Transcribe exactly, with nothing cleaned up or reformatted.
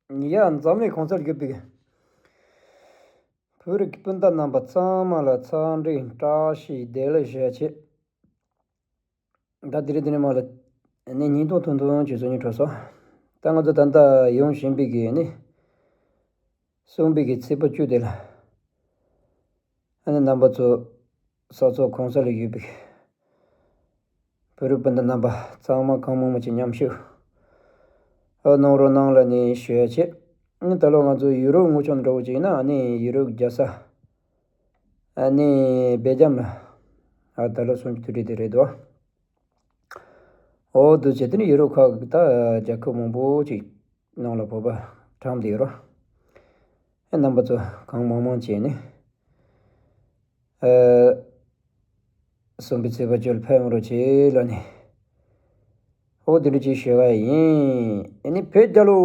ཡ། འཛམ་གླིང་གང་སར་ཡོད་པའི་བོད་རིགས་སྤུན་ཟླ་རྣམ་པ་ཚང་མ་ལ་འཚམས་འདྲི་བཀྲ་ཤིས་བདེ་ལེགས་ཞུ་ཡ་བྱེད། ད་དེ་རིང་འདི་ནས་མར་ལ་ནི་ཉིས་སྟོང་དོན་དོན་གྱི་བཟོ་ཉིན་འཕྲོ་སོང་། ད་ང་ཚོ་ད་ལྟ་ཡོང་བཞིན་པའི་གི་ནི་གསུམ་པའི་གི་ཚེས་པ་བཅུ་དེ་ལ། ཨ་ནི་རྣམ་པ་ཚོ་ས་ཕྱོགས་གང་ས་ལ་ཡོད་པའི་བོད་རིགས་སྤུན་ཟླ་རྣམ་པ་ཚང་མ་གང་མང་མང་ཅིག་མཉམ་ཞུགས་ཨ་གནང་རོགས་གནང་ལ་ནི་ཞུ་ཡ་བྱེད། ཨ་ནི་ད་ལོ་ང་ཚོ་ཡུ་རོབ་སྔོན་བྱོན་འདྲ་བོ་ཅིག་ཡིན་ན། ཨ་ནི་ཡུ་རོབ་རྒྱལ་ས་ཨ་ནི་སྦེལ་ཇམ་ལ་ཨ་ད་ལོ་གསུམ་གྱི་དུས་དྲན་དེ་རེད་དོ། འོ་འདུག་བྱས་དེ་ནི་ཡུ་རོབ་ཁག་གི་ད་རྒྱལ་ཁབ་མང་པོ་ཅིག་ནང་ལ་བོད་པ་གྲམ་བསྡད་ཡོད་རོ། ཨེ་རྣམ་པ་ཚོ་གང་མང་མང་བྱས་ནས་ཨ་གསུམ་པའི་ཚེས་པ་བཅུ་ལ་ཕེབས་ཡོང་རོགས་བྱེད་ལ་ནི། འོ་དེ་འདྲ་ཅིག་ཞུ་བ་ཡིན། ཨེ་ནི་བོད་རྒྱལ་ལོ།